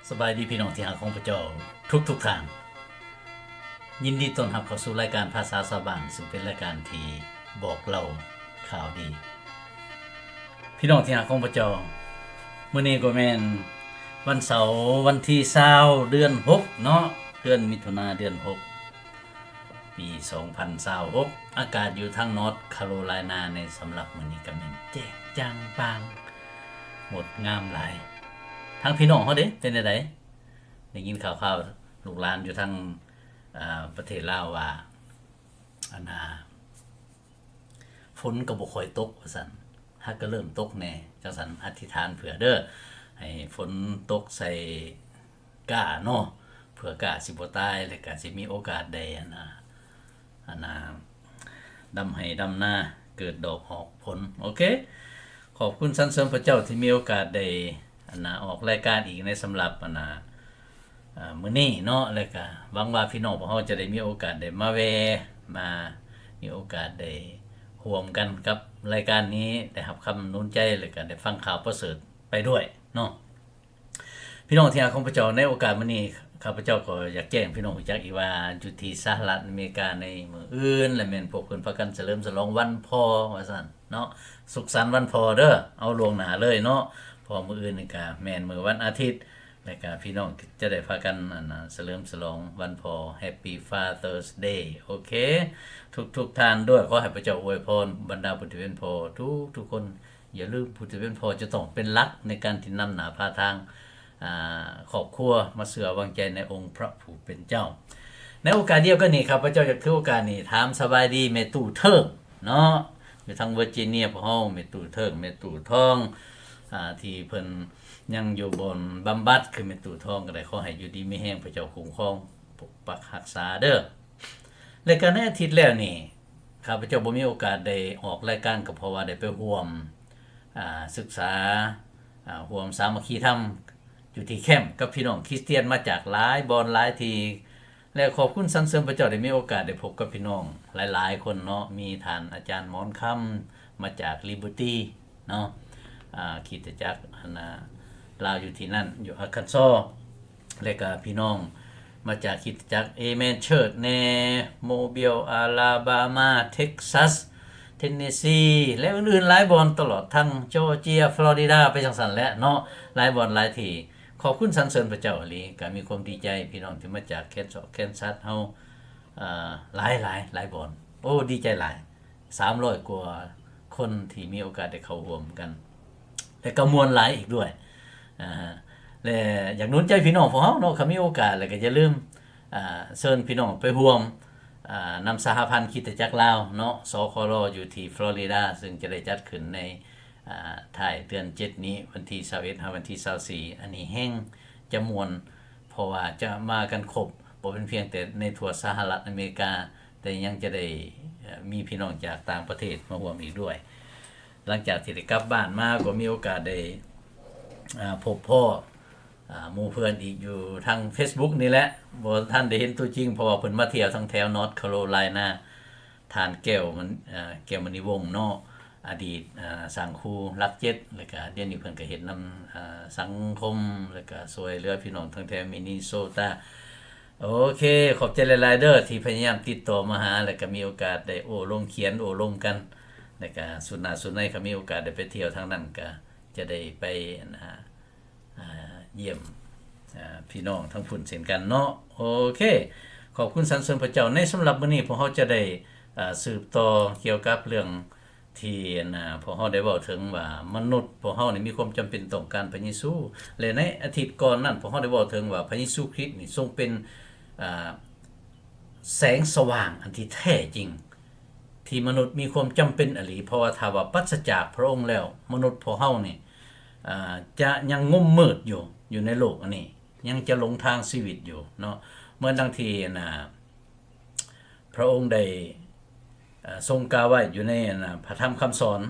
ສະບາຍດີພີ່ນ້ອງທີ່ຮັກຂອງພະເຈົ້າທຸກໆທ່ານ. ຍິນດີຕ້ອນຮັບເຂົ້າສູ່ລາຍການພາສາຊາວບ້ານ, ຊຶ່ງເປັນລາຍການທີ່ບອກເລົ່າຂ່າວດີ. ພີ່ນ້ອງທີ່ຮັກຂອງພະເຈົ້າ, ມື້ນີ້ກໍແມ່ນວັນເສົາ ວັນທີຊາວ ເດືອນຫົກເນາະ, ເດືອນມິຖຸນາ ເດືອນຫົກ ປີສອງພັນຊາວຫົກ. ອາກາດຢູ່ທາງ North Carolina ໃນສຳລັບມື້ນີ້ກໍແມ່ນແຈ້ງຈ່າງປາງ ງົດງາມຫຼາຍ. ທາງພີ່ນ້ອງເຮົາເດ ເປັນແນວໃດ? ໄດ້ຍິນຂ່າວໆ ລູກຫຼານຢູ່ທາງ ອາ ປະເທດລາວວ່າ ອັນນ່າ ຝົນກໍບໍ່ຄ່ອຍຕົກວ່າຊັ້ນ, ຫາກກໍເລີ່ມຕົກແດ່. ຈັ່ງຊັ້ນອະທິຖານເພື່ອເດີ ໃຫ້ຝົນຕົກໃສ່ກ້າເນາະ, ເພື່ອກ້າຊິບໍ່ຕາຍ ແລະ ກໍຊິມີໂອກາດໄດ້ ອັນນ່າ ອັນນ່າ ດຳໄຮ່ດຳນາ ເກີດດອກອອກຜົນ. ໂອເຄ ຂອບຄຸນສັນເສີນພະເຈົ້າທີ່ມີໂອກາດໄດ້ ອັນນ່າ ອອກລາຍການອີກໃນສຳລັບ ອັນນ່າ ອາ ມື້ນີ້ເນາະ, ແລະກະຫວັງວ່າພີ່ນ້ອງພວກເຮົາຈະໄດ້ມີໂອກາດໄດ້ມາແວ່ ມາ ມີໂອກາດໄດ້ຮ່ວມກັນກັບລາຍການນີ້ ໄດ້ຮັບຄຳໜູນໃຈ ແລະກະໄດ້ຟັງຂ່າວປະເສີດໄປດ້ວຍເນາະ. ພີ່ນ້ອງທີ່ຮັກຂອງພະເຈົ້າ, ໃນໂອກາດມື້ນີ້ ຂ້າພະເຈົ້າກໍຢາກແຈ້ງພີ່ນ້ອງຮູ້ຈັກອີກວ່າ ຢູ່ທີ່ສະຫະລັດອາເມລິກາໃນມື້ອື່ນ ແລະແມ່ນພວກເພິ່ນພາກັນສະເຫຼີມສະຫຼອງວັນພໍ່ວ່າຊັ້ນເນາະ. ສຸກສັນວັນພໍ່ເດີ, ເອົາລ່ວງໜ້າເລີຍເນາະ, ເພາະມື້ອື່ນນີ້ກະແມ່ນມື້ວັນອາທິດ ແລະກະພີ່ນ້ອງຈະໄດ້ພາກັນ ອັນນ່າ ສະເຫຼີມສະຫຼອງວັນພໍ່ Happy Father's Day. ໂອເຄ ທຸກໆທ່ານດ້ວຍ, ຂໍໃຫ້ພະເຈົ້າອວຍພອນບັນດາຜູ້ທີ່ເປັນພໍ່ທຸກໆຄົນ. ຢ່າລືມ ຜູ້ທີ່ເປັນພໍ່ຈະຕ້ອງເປັນຫຼັກໃນການທີ່ນຳໜ້າພາທາງ ອາ ຄອບຄົວມາເຊື່ອວາງໃຈໃນອົງພະຜູ້ເປັນເຈົ້າ. ໃນໂອກາດດຽວກັນນີ້ ຂ້າພະເຈົ້າຢາກຖືໂອກາດນີ້ຖາມສະບາຍດີແມ່ຕູ້ເທີງເນາະ, ຢູ່ທາງເວີຈິເນຍພວກເຮົາ, ແມ່ຕູ້ເທີງ ແມ່ຕູ້ທອງ ອາ ທີ່ເພິ່ນຍັງຢູ່ບ່ອນບຳບັດ ຄືແມ່ຕູ້ທອງກໍໄດ້, ຂໍໃຫ້ຢູ່ດີມີແຮງ, ພະເຈົ້າຄຸ້ມຄອງປົກປັກຮັກສາເດີ. ແລະກໍໃນອາທິດແລ້ວນີ້ ຂ້າພະເຈົ້າບໍ່ມີໂອກາດໄດ້ອອກລາຍການ ກໍເພາະວ່າໄດ້ໄປຮ່ວມ ອາ ສຶກສາ ອາ ຮ່ວມສາມັກຄີທຳຢູ່ທີ່ແຄມກັບພີ່ນ້ອງຄຣິສຕຽນມາຈາກຫຼາຍບ່ອນຫຼາຍທີ່ ແລະ ຂອບຄຸນສັນເສີນພະເຈົ້າໄດ້ມີໂອກາດໄດ້ພົບກັບພີ່ນ້ອງຫຼາຍໆຄົນເນາະ, ມີທ່ານອາຈານໝອນຄຳມາຈາກ Liberty ເນາະ ອາ ຄຣິສຕະຈັກ ອັນນ່າ ລາວຢູ່ທີ່ນັ້ນ ຢູ່ Arkansas ແລະກະພີ່ນ້ອງມາຈາກຄຣິສຕະຈັກ Amen Church ແດ່, Mobile Alabama, Texas, Tennessee ແລະອື່ນໆຫຼາຍບ່ອນ, ຕະຫຼອດທັງ Georgia, Florida ໄປຈັ່ງຊັ້ນແຫຼະເນາະ, ຫຼາຍບ່ອນຫຼາຍທີ່. ຂອບຄຸນສັນເສີນພະເຈົ້າອີ່ຫຼີ, ກະມີຄວາມດີໃຈ ພີ່ນ້ອງທີ່ມາຈາກ Kansas, Kansas ເຮົາ ເອີ ຫຼາຍໆ ຫຼາຍບ່ອນ. ໂອ້ ດີໃຈຫຼາຍ. ສາມຮ້ອຍກວ່າຄົນທີ່ມີໂອກາດໄດ້ເຂົ້າຮ່ວມກັນ ແລະກໍມ່ວນຫຼາຍອີກດ້ວຍ ອາ ແລະຢາກໜູນໃຈພີ່ນ້ອງພວກເຮົາເນາະ, ຄັນມີໂອກາດແລ້ວກໍຢ່າລືມ ອາ ເຊີນພີ່ນ້ອງໄປຮ່ວມ ອາ ນຳສະຫະພັນຄຣິສຕະຈັກລາວເນາະ ສຄລ ຢູ່ທີ່ຟລໍຣິດາ ຊຶ່ງຈະໄດ້ຈັດຂຶ້ນໃນ ອາ ທ້າຍເດືອນເຈັດນີ້ ວັນທີຊາວເອັດ ຫາວັນທີຊາວສີ່. ອັນນີ້ແຮ່ງຈະມ່ວນ ເພາະວ່າຈະມາກັນຄົບ ບໍ່ເປັນພຽງແຕ່ໃນທົ່ວສະຫະລັດອາເມລິກາ, ແຕ່ຍັງຈະໄດ້ ເອີ ມີພີ່ນ້ອງຈາກຕ່າງປະເທດມາຮ່ວມອີກດ້ວຍ. ຫຼັງຈາກທີ່ໄດ້ກັບບ້ານມາ ກໍມີໂອກາດໄດ້ ອາ ພົບພໍ້ ອາ ໝູ່ເພື່ອນອີກຢູ່ທາງເຟສບຸກນີ້ແຫຼະ, ບໍ່ທັນໄດ້ເຫັນຕົວຈິງ ເພາະວ່າເພິ່ນມາທ່ຽວທາງແຖວ North Carolina. ທ່ານ ແກ້ວ ມັນ ເອີ ແກ້ວມະນີວົງເນາະ, ອະດີດ ເອີ ສັງຄູຫຼັກເຈັດ ແລ້ວກະດຽວນີ້ເພິ່ນກະເຮັດນຳ ເອີ ສັງຄົມ ແລ້ວກະຊ່ວຍເຫຼືອພີ່ນ້ອງທາງແຖວມິນນິໂຊຕາ. ໂອເຄ ຂອບໃຈຫຼາຍໆເດີ ທີ່ພະຍາຍາມຕິດຕໍ່ມາຫາ ແລ້ວກະມີໂອກາດໄດ້ໂອ້ລົມ ຂຽນໂອ້ລົມກັນ, ແລ້ວກະສຸດໜ້າສຸດໃນ ຄັນມີໂອກາດໄດ້ໄປທ່ຽວທາງນັ້ນ ກະຈະໄດ້ໄປ ອັນ ອາ ຢ້ຽມ ອາ ພີ່ນ້ອງທາງພຸ້ນເຊັ່ນກັນເນາະ. ໂອເຄ ຂອບຄຸນສັນເສີນພະເຈົ້າ. ໃນສຳລັບມື້ນີ້ ພວກເຮົາຈະໄດ້ ອາ ສືບຕໍ່ກ່ຽວກັບເລື່ອງທີ່ ອັນ ອາ ພວກເຮົາໄດ້ເວົ້າເຖິງວ່າ ມະນຸດພວກເຮົານີ້ມີຄວາມຈຳເປັນຕ້ອງການພະເຢຊູ, ແລະ ໃນອາທິດກ່ອນນັ້ນ ພວກເຮົາໄດ້ເວົ້າເຖິງວ່າ ພະເຢຊູຄຣິດນີ້ຊົງເປັນ ອາ ແສງສະຫວ່າງອັນທີ່ແທ້ຈິງ ທີ່ມະນຸດມີຄວາມຈຳເປັນອີ່ຫຼີ, ເພາະວ່າຖ້າວ່າປັດສະຈາກພະອົງແລ້ວ ມະນຸດພວກເຮົານີ້ ອາ ຈະຍັງງົມມືດຢູ່ ຢູ່ໃນໂລກອັນນີ້, ຍັງຈະຫຼົງທາງຊີວິດຢູ່ເນາະ. ເໝືອນດັ່ງທີ່ ອັນ ອາ ພະອົງໄດ້ ອາ ຊົງກ່າວໄວ້ຢູ່ໃນ ອັນ ອາ ພະທຳຄຳສອນ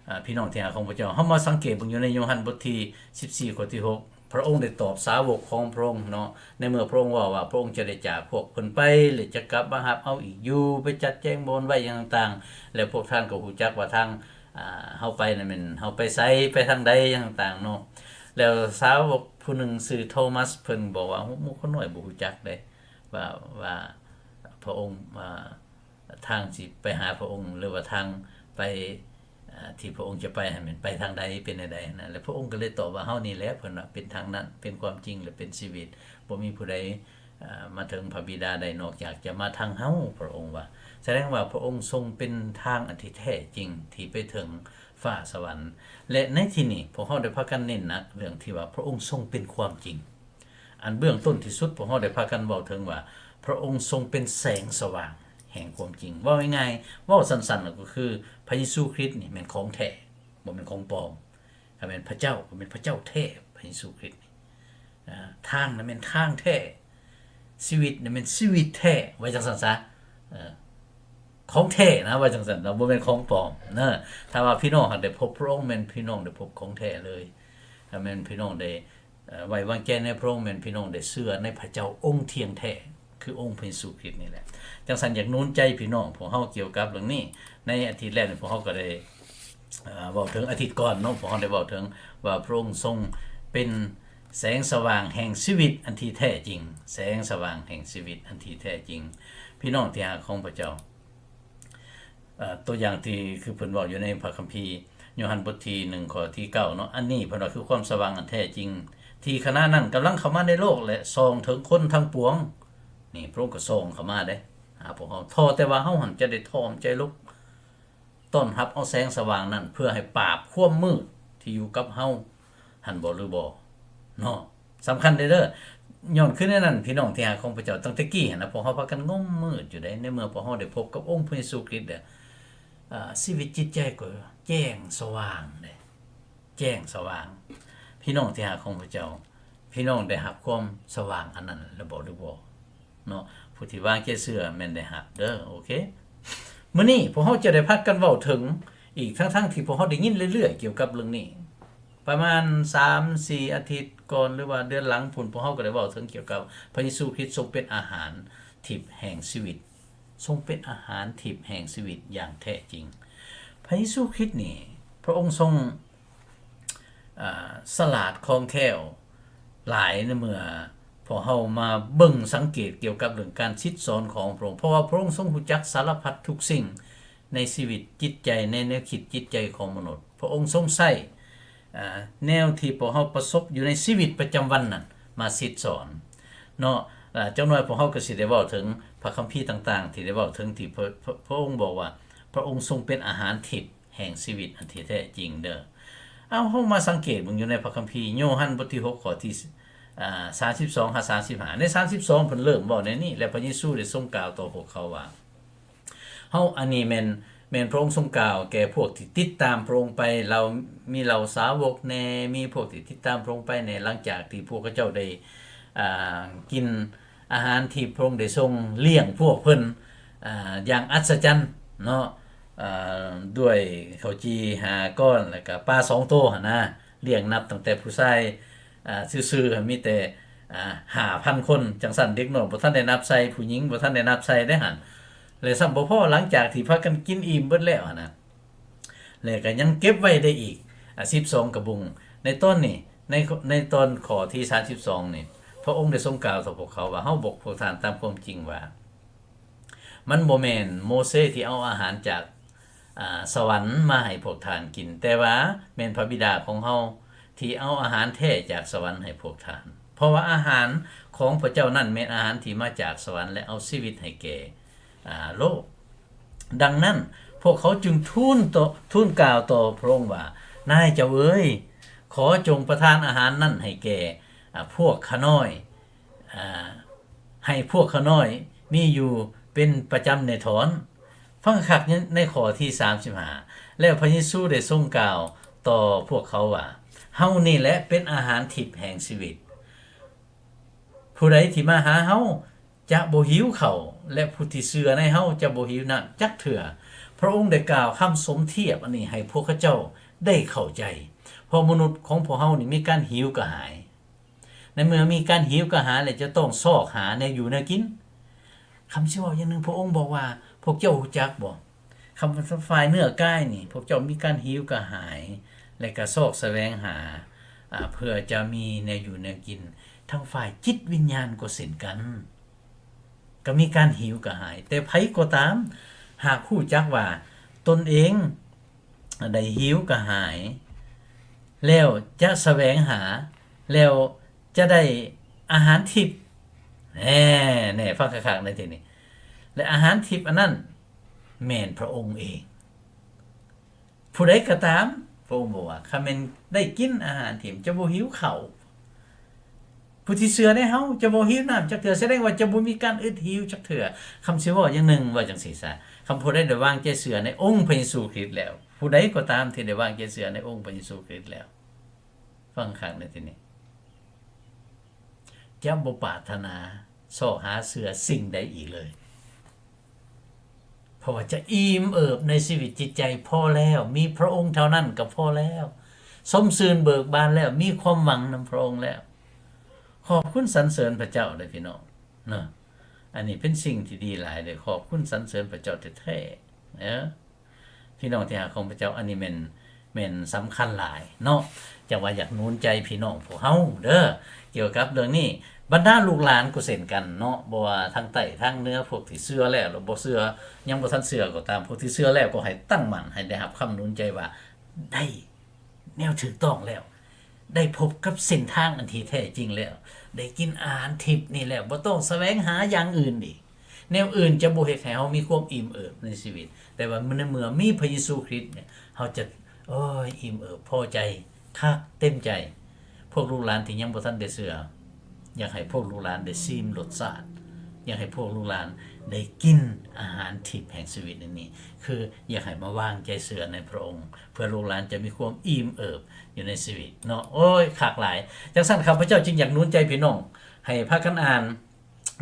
ອາ ພີ່ນ້ອງທີ່ຮັກຂອງພະເຈົ້າ, ເຮົາມາສັງເກດເບິ່ງຢູ່ໃນໂຍຮັນບົດທີສິບສີ່ ຂໍ້ທີຫົກ ພະອົງໄດ້ຕອບສາວົກຂອງພະອົງເນາະ, ໃນເມື່ອພະອົງເວົ້າວ່າ ພະອົງຈະໄດ້ຈາກພວກເພິ່ນໄປ ແລະ ຈະກັບມາຮັບເອົາອີກຢູ່ ໄປຈັດແຈງບ່ອນໄວ້ຫຍັງຕ່າງໆ ແລະ ພວກທ່ານກໍຮູ້ຈັກວ່າທາງ ອາ ເຮົາໄປນັ້ນແມ່ນເຮົາໄປໃສ ໄປທາງໃດຫຍັງຕ່າງໆເນາະ. ແລ້ວສາວົກຜູ້ໜຶ່ງຊື່ໂທມັສ ເພິ່ນບອກວ່າ ໂອ້ ໝູ່ຄົນນ້ອຍບໍ່ຮູ້ຈັກເດ້ ວ່າ ວ່າພະອົງ ວ່າທາງຊິໄປຫາພະອົງ ຫຼືວ່າທາງໄປ ເອີ່ ທີ່ພະອົງຈະໄປຫັ້ນແມ່ນໄປທາງໃດ ເປັນແນວໃດຫັ້ນນະ. ແລ້ວພະອົງກໍເລີຍຕອບວ່າ ເຮົານີ້ແຫຼະ ເພິ່ນວ່າ ເປັນທາງນັ້ນ ເປັນຄວາມຈິງ ແລະ ເປັນຊີວິດ ບໍ່ມີຜູ້ໃດ ເອີ່ ມາເຖິງພະບິດາໄດ້ນອກຈາກຈະມາທາງເຮົາ ພະອົງວ່າ. ສະແດງວ່າພະອົງຊົງເປັນທາງອັນທີ່ແທ້ຈິງທີ່ໄປເຖິງຟ້າສະຫວັນ ແລະ ໃນທີ່ນີ້ພວກເຮົາໄດ້ພາກັນເນັ້ນໜັກເລື່ອງທີ່ວ່າພະອົງຊົງເປັນຄວາມຈິງ. ອັນເບື້ອງຕົ້ນທີ່ສຸດ ພວກເຮົາໄດ້ພາກັນເວົ້າເຖິງວ່າ ພະອົງຊົງເປັນແສງສະຫວ່າງແຫ່ງຄວາມຈິງ. ເວົ້າງ່າຍໆ ເວົ້າສັ້ນໆ ກໍຄືພະເຢຊູຄຣິດນີ້ແມ່ນຂອງແທ້ ບໍ່ແມ່ນຂອງປອມ. ຖ້າແມ່ນພະເຈົ້າ ກໍແມ່ນພະເຈົ້າແທ້ ພະເຢຊູຄຣິດນີ້. ອາ ທາງນັ້ນແມ່ນທາງແທ້ ຊີວິດນັ້ນແມ່ນຊີວິດແທ້ ວ່າຈັ່ງຊັ້ນຊະ. ເອີ ຂອງແທ້ນະ ວ່າຈັ່ງຊັ້ນເນາະ ບໍ່ແມ່ນຂອງປອມເນາະ. ຖ້າວ່າພີ່ນ້ອງຫາກໄດ້ພົບພະອົງ ແມ່ນພີ່ນ້ອງໄດ້ພົບຂອງແທ້ເລີຍ. ຖ້າແມ່ນພີ່ນ້ອງໄດ້ ເອີ ໄວ້ວາງໃຈໃນພະອົງ ແມ່ນພີ່ນ້ອງໄດ້ເຊື່ອໃນພະເຈົ້າອົງທ່ຽງແທ້ ຄືອົງພະເຢຊູຄຣິດນີ້ແຫຼະ. ຈັ່ງຊັ້ນ ຢາກໜູນໃຈພີ່ນ້ອງພວກເຮົາກ່ຽວກັບເລື່ອງນີ້. ໃນອາທິດແລ້ວນີ້ ພວກເຮົາກໍໄດ້ ເອີ ເວົ້າເຖິງ ອາທິດກ່ອນເນາະ ພວກເຮົາໄດ້ເວົ້າເຖິງວ່າ ພະອົງຊົງເປັນແສງສະຫວ່າງແຫ່ງຊີວິດອັນທີ່ແທ້ຈິງ ແສງສະຫວ່າງແຫ່ງຊີວິດອັນທີ່ແທ້ຈິງ. ພີ່ນ້ອງທີ່ຮັກຂອງພະເຈົ້າ ເອີ ຕົວຢ່າງທີ່ຄືເພິ່ນເວົ້າຢູ່ໃນພະຄຳພີໂຍຮັນບົດທີໜຶ່ງ ຂໍ້ທີເກົ້າເນາະ ອັນນີ້ເພິ່ນວ່າຄືຄວາມສະຫວ່າງອັນແທ້ຈິງ ທີ່ຂະນະນັ້ນກຳລັງເຂົ້າມາໃນໂລກ ແລະ ສ່ອງເຖິງຄົນທັງປວງ. ນີ້ພະອົງກໍສ່ອງເຂົ້າມາເດ້ ຫາພວກເຮົາ. ທໍ່ແຕ່ວ່າເຮົາຫັ້ນຈະໄດ້ຖ່ອມໃຈລົງ ຕ້ອນຮັບເອົາແສງສະຫວ່າງນັ້ນ ເພື່ອໃຫ້ປາບຄວາມມືດທີ່ຢູ່ກັບເຮົາຫັ້ນບໍ ຫຼືບໍ່ເນາະ. ສຳຄັນເດີ້ ຍ້ອນຄືແນວນັ້ນ ພີ່ນ້ອງທີ່ຮັກຂອງພະເຈົ້າ, ຕັ້ງແຕ່ກີ້ຫັ້ນນະ ພວກເຮົາພາກັນງົມມືດຢູ່ເດ້. ໃນເມື່ອພວກເຮົາໄດ້ພົບກັບອົງພະເຢຊູຄຣິດແລ້ວ ອາ ຊີວິດຈິດໃຈກໍແຈ້ງສະຫວ່າງເດ້ ແຈ້ງສະຫວ່າງ. ພີ່ນ້ອງທີ່ຮັກຂອງພະເຈົ້າ, ພີ່ນ້ອງໄດ້ຮັບຄວາມສະຫວ່າງອັນນັ້ນແລ້ວບໍ ຫຼືບໍ່ເນາະ? ຜູ້ທີ່ວາງໃຈເຊື່ອແມ່ນໄດ້ຮັບເດີ້. ໂອເຄ, ມື້ນີ້ພວກເຮົາຈະໄດ້ພາກັນເວົ້າເຖິງອີກ ທັງໆທີ່ພວກເຮົາໄດ້ຍິນເລື້ອຍໆກ່ຽວກັບເລື່ອງນີ້. ປະມານສາມສີ່ອາທິດກ່ອນ ຫຼືວ່າເດືອນຫຼັງພຸ້ນ ພວກເຮົາກໍໄດ້ເວົ້າເຖິງກ່ຽວກັບພະເຢຊູຄຣິດຊົງເປັນອາຫານທິບແຫ່ງຊີວິດ, ຊົງເປັນອາຫານທິບແຫ່ງຊີວິດຢ່າງແທ້ຈິງ. ພະເຢຊູຄຣິດນີ້ ພະອົງຊົງ ອາ ສະຫຼາດຄ່ອງແຄ້ວຫຼາຍ ໃນເມື່ອພວກເຮົາມາເບິ່ງສັງເກດກ່ຽວກັບເລື່ອງການສິດສອນຂອງພະອົງ, ເພາະວ່າພະອົງຊົງຮູ້ຈັກສາລະພັດທຸກສິ່ງ ໃນຊີວິດຈິດໃຈ, ໃນແນວຄິດຈິດໃຈຂອງມະນຸດ. ພະອົງຊົງໃຊ້ ອາ ແນວທີ່ພວກເຮົາປະສົບຢູ່ໃນຊີວິດປະຈຳວັນນັ້ນມາສິດສອນເນາະ. ອາ ຈັກໜ້ອຍພວກເຮົາກໍຊິໄດ້ເວົ້າເຖິງພະຄຳພີຕ່າງໆ ທີ່ໄດ້ເວົ້າເຖິງທີ່ພະ ພະ ພະອົງບອກວ່າ ພະອົງຊົງເປັນອາຫານທິບແຫ່ງຊີວິດອັນທີ່ແທ້ຈິງເດີ້. ເອົາ ເຮົາມາສັງເກດເບິ່ງຢູ່ໃນພະຄຳພີໂຍຮັນບົດທີຫົກ ຂໍ້ທີ ອາ ສາມສິບສອງຫາສາມສິບຫ້າ. ໃນສາມສິບສອງເພິ່ນເລີ່ມເວົ້າແນວນີ້ ແລະ ພະເຢຊູໄດ້ຊົງກ່າວຕໍ່ພວກເຂົາວ່າ ເຮົາ ອັນນີ້ແມ່ນ ແມ່ນພະອົງຊົງກ່າວແກ່ພວກທີ່ຕິດຕາມພະອົງໄປ, ເຫຼົ່າ ມີເຫຼົ່າສາວົກແດ່, ມີພວກທີ່ຕິດຕາມພະອົງໄປແດ່, ຫຼັງຈາກທີ່ພວກເຂົາເຈົ້າໄດ້ ອ່າ ກິນອາຫານທີ່ພະອົງໄດ້ຊົງລ້ຽງພວກເພິ່ນ ອ່າ ຢ່າງອັດສະຈັນເນາະ, ອ່າ ດ້ວຍເຂົ້າຈີ່ຫ້າກ້ອນ ແລ້ວກະປາສອງໂຕຫັ້ນນະ. ລ້ຽງນັບຕັ້ງແຕ່ຜູ້ຊາຍ ອ່າ ຊື່ໆ ມີແຕ່ ອ່າ ຫ້າພັນຄົນ. ຈັ່ງຊັ້ນເດັກນ້ອຍບໍ່ທັນໄດ້ນັບໃສ່, ຜູ້ຍິງບໍ່ທັນໄດ້ນັບໃສ່ເດ້ຫັ້ນ. ແລະ ຊ້ຳບໍ່ພໍ ຫຼັງຈາກທີ່ພາກັນກິນອີ່ມເບິດແລ້ວຫັ້ນນະ ແລະ ກໍຍັງເກັບໄວ້ໄດ້ອີກ ອາ ສິບສອງກະບຸງ. ໃນຕອນນີ້ ໃນ ໃນຕອນຂໍ້ທີສາມສິບສອງນີ້ ພະອົງໄດ້ຊົງກ່າວຕໍ່ພວກເຂົາວ່າ ເຮົາບອກພວກທ່ານຕາມຄວາມຈິງວ່າ ມັນບໍ່ແມ່ນໂມເຊທີ່ເອົາອາຫານຈາກ ອາ ສະຫວັນມາໃຫ້ພວກທ່ານກິນ, ແຕ່ວ່າແມ່ນພະບິດາຂອງເຮົາທີ່ເອົາອາຫານແທ້ຈາກສະຫວັນໃຫ້ພວກທ່ານ. ເພາະວ່າອາຫານຂອງພະເຈົ້ານັ້ນແມ່ນອາຫານທີ່ມາຈາກສະຫວັນ ແລະ ເອົາຊີວິດໃຫ້ແກ່ ອາ ໂລກ. ດັ່ງນັ້ນ ພວກເຂົາຈຶ່ງທູນຕໍ່ ທູນກ່າວຕໍ່ພະອົງວ່າ, ນາຍເຈົ້າເອີຍ, ຂໍຈົ່ງປະທານອາຫານນັ້ນໃຫ້ແກ່ ອາ ພວກຂ້ານ້ອຍ, ອາ ໃຫ້ພວກຂ້ານ້ອຍມີຢູ່ເປັນປະຈຳແດ່ຖອນ. ຟັງຄັກໃນຂໍ້ທີສາມສິບຫ້າ ແລ້ວພະເຢຊູໄດ້ຊົງກ່າວຕໍ່ພວກເຂົາວ່າ, ເຮົານີ້ແຫຼະເປັນອາຫານທິບແຫ່ງຊີວິດ. ຜູ້ໃດທີ່ມາຫາເຮົາຈະບໍ່ຫິວເຂົ້າ ແລະ ຜູ້ທີ່ເຊື່ອໃນເຮົາຈະບໍ່ຫິວນ້ຳຈັກເທື່ອ. ພະອົງໄດ້ກ່າວຄຳສົມທຽບອັນນີ້ໃຫ້ພວກເຂົາເຈົ້າໄດ້ເຂົ້າໃຈ, ເພາະມະນຸດຂອງພວກເຮົານີ້ມີການຫິວກະຫາຍ. ໃນເມື່ອມີການຫິວກະຫາຍແລ້ວ ຈະຕ້ອງຊອກຫາແນວຢູ່ແນວກິນ. ຄຳຊິເວົ້າຢ່າງໜຶ່ງ, ພະອົງບອກວ່າ, ພວກເຈົ້າຮູ້ຈັກບໍ່? ຄຳວ່າຝ່າຍເນື້ອກາຍນີ້, ພວກເຈົ້າມີການຫິວກະຫາຍ ແລະ ກະຊອກສະແຫວງຫາ ອາ ເພື່ອຈະມີແນວຢູ່ແນວກິນ. ທາງຝ່າຍຈິດວິນຍານກໍເຊັ່ນກັນ ກໍມີການຫິວກະຫາຍ. ແຕ່ໃຜກໍຕາມ ຫາກຮູ້ຈັກວ່າຕົນເອງໄດ້ຫິວກະຫາຍ ແລ້ວຈະສະແຫວງຫາ ແລ້ວຈະໄດ້ອາຫານທິບ. ແນ່ ແນ່ ຟັງຄັກໆໃນທີ່ນີ້ ແລະ ອາຫານທິບອັນນັ້ນແມ່ນພະອົງເອງ. ຜູ້ໃດກໍຕາມ, ພະອົງບອກວ່າ ຄັນແມ່ນໄດ້ກິນອາຫານທີ່ຈະບໍ່ຫິວເຂົ້າ, ຜູ້ທີ່ເຊື່ອໃນເຮົາຈະບໍ່ຫິວນ້ຳຈັກເທື່ອ, ສະແດງວ່າຈະບໍ່ມີການອຶດຫິວຈັກເທື່ອ. ຄຳຊິເວົ້າຢ່າງໜຶ່ງ ວ່າຈັ່ງຊີ້ຊະ, ຄັນຜູ້ໃດໄດ້ວາງໃຈເຊື່ອໃນອົງພະເຢຊູຄຣິດແລ້ວ, ຜູ້ໃດກໍຕາມທີ່ໄດ້ວາງໃຈເຊື່ອໃນອົງພະເຢຊູຄຣິດແລ້ວ, ຟັງຄັກໃນທີ່ນີ້, ຈະບໍ່ປາດຖະໜາຊອກຫາເຊື່ອສິ່ງໃດອີກເລີຍ. ເພາະວ່າຈະອີ່ມເອີບໃນຊີວິດຈິດໃຈພໍແລ້ວ, ມີພະອົງເທົ່ານັ້ນກໍພໍແລ້ວ, ຊົມຊື່ນເບີກບານແລ້ວ, ມີຄວາມຫວັງນຳພະອົງແລ້ວ. ຂອບຄຸນສັນເສີນພະເຈົ້າເດີ້ພີ່ນ້ອງເນາະ, ອັນນີ້ເປັນສິ່ງທີ່ດີຫຼາຍເດີ້, ຂອບຄຸນສັນເສີນພະເຈົ້າແທ້ໆເນາະ. ພີ່ນ້ອງທີ່ຮັກຂອງພະເຈົ້າ, ອັນນີ້ແມ່ນ ແມ່ນສຳຄັນຫຼາຍເນາະ. ຈັ່ງວ່າຢາກໜູນໃຈພີ່ນ້ອງພວກເຮົາເດີ້ ກ່ຽວກັບເລື່ອງນີ້. ບັນດາລູກຫຼານກໍເຊັ່ນກັນເນາະ, ບໍ່ວ່າທາງໃຕ້ທາງເໜືອ, ພວກທີ່ເຊື່ອແລ້ວ ຫຼື ບໍ່ເຊື່ອ, ຍັງບໍ່ທັນເຊື່ອກໍຕາມ, ພວກທີ່ເຊື່ອແລ້ວກໍໃຫ້ຕັ້ງໝັ້ນ, ໃຫ້ໄດ້ຮັບຄຳໜູນໃຈວ່າໄດ້ແນວຖືກຕ້ອງແລ້ວ, ໄດ້ພົບກັບເສັ້ນທາງອັນທີ່ແທ້ຈິງແລ້ວ, ໄດ້ກິນອາຫານທິບນີ້ແລ້ວ, ບໍ່ຕ້ອງສະແຫວງຫາຢ່າງອື່ນອີກ. ແນວອື່ນຈະບໍ່ເຮັດໃຫ້ເຮົາມີຄວາມອີ່ມເອີບໃນຊີວິດ, ແຕ່ວ່າໃນເມື່ອມີພະເຢຊູຄຣິດເນຍ, ເຮົາຈະ ໂອ້ຍ ອີ່ມເອີບພໍໃຈ, ຄັກເຕັມໃຈ. ພວກລູກຫຼານທີ່ຍັງບໍ່ທັນໄດ້ເຊື່ອ, ຢາກໃຫ້ພວກລູກຫຼານໄດ້ຊີມລົດຊາດ, ຢາກໃຫ້ພວກລູກຫຼານໄດ້ກິນອາຫານທິບແຫ່ງຊີວິດອັນນີ້, ຄືຢາກໃຫ້ມາວາງໃຈເຊື່ອໃນພະອົງ, ເພື່ອລູກຫຼານຈະມີຄວາມອີ່ມເອີບຢູ່ໃນຊີວິດເນາະ. ໂອ້ຍ ຄັກຫຼາຍ. ຈັ່ງຊັ້ນ ຂ້າພະເຈົ້າຈຶ່ງຢາກໜູນໃຈພີ່ນ້ອງ ໃຫ້ພາກັນອ່ານ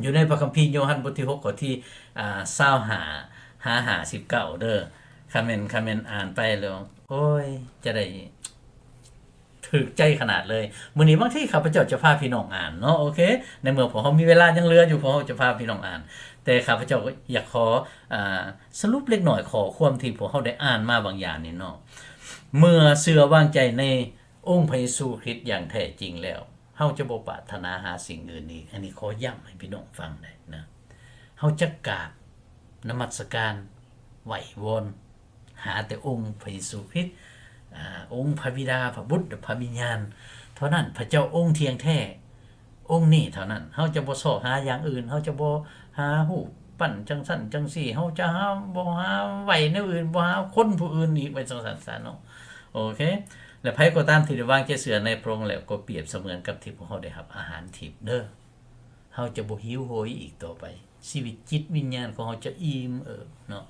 ຢູ່ໃນພະຄຳພີໂຍຮັນບົດທີຫົກ ຂໍ້ທີ ອາ ຊາວຫ້າ ຫາ ຫ້າສິບເກົ້າເດີ້. ຄັນແມ່ນ ຄັນແມ່ນອ່ານໄປແລ້ວ ໂອ້ຍ ຈະໄດ້ຖືກໃຈຂະໜາດເລີຍ. ມື້ນີ້ບາງທີຂ້າພະເຈົ້າຈະພາພີ່ນ້ອງອ່ານເນາະ, ໂອເຄ, ໃນເມື່ອພວກເຮົາມີເວລາຍັງເຫຼືອຢູ່ ພວກເຮົາຈະພາພີ່ນ້ອງອ່ານ. ແຕ່ຂ້າພະເຈົ້າກໍຢາກຂໍ ອາ ສະຫຼຸບເລັກນ້ອຍຂໍ້ຄວາມທີ່ພວກເຮົາໄດ້ອ່ານມາບາງຢ່າງນີ້ເນາະ. ເມື່ອເຊື່ອວາງໃຈໃນອົງພະເຢຊູຄຣິດຢ່າງແທ້ຈິງແລ້ວ, ເຮົາຈະບໍ່ປາດຖະໜາຫາສິ່ງອື່ນອີກ. ອັນນີ້ຂໍຢ້ຳໃຫ້ພີ່ນ້ອງຟັງໄດ້ນະ. ເຮົາຈະກາບນະມັດສະການໄຫວ້ວອນຫາແຕ່ອົງພະເຢຊູຄຣິດ, ອາ, ອົງພະບິດາ, ພະບຸດ, ແລະ ພະວິນຍານເທົ່ານັ້ນ, ພະເຈົ້າອົງທ່ຽງແທ້ ອົງນີ້ເທົ່ານັ້ນ. ເຮົາຈະບໍ່ຊອກຫາຢ່າງອື່ນ, ເຮົາຈະບໍ່ຫາຮູບ ປັ້ນຈັ່ງຊັ້ນຈັ່ງຊີ້, ເຮົາຈະຫາ ບໍ່ຫາໄຫວ້ແນວອື່ນ, ບໍ່ຫາຄົນຜູ້ອື່ນອີກ, ໄວ້ຈັ່ງຊັ້ນຊະເນາະ. ໂອເຄ, ແລະ ໃຜກໍຕາມທີ່ໄດ້ວາງໃຈເຊື່ອໃນພະອົງແລ້ວ, ກໍປຽບສະເໝືອນກັບທີ່ພວກເຮົາໄດ້ຮັບອາຫານທິບເດີ້. ເຮົາຈະບໍ່ຫິວໂຫຍອີກຕໍ່ໄປ. ຊີວິດຈິດວິນຍານຂອງເຮົາຈະອີ່ມເອີບເນາະ.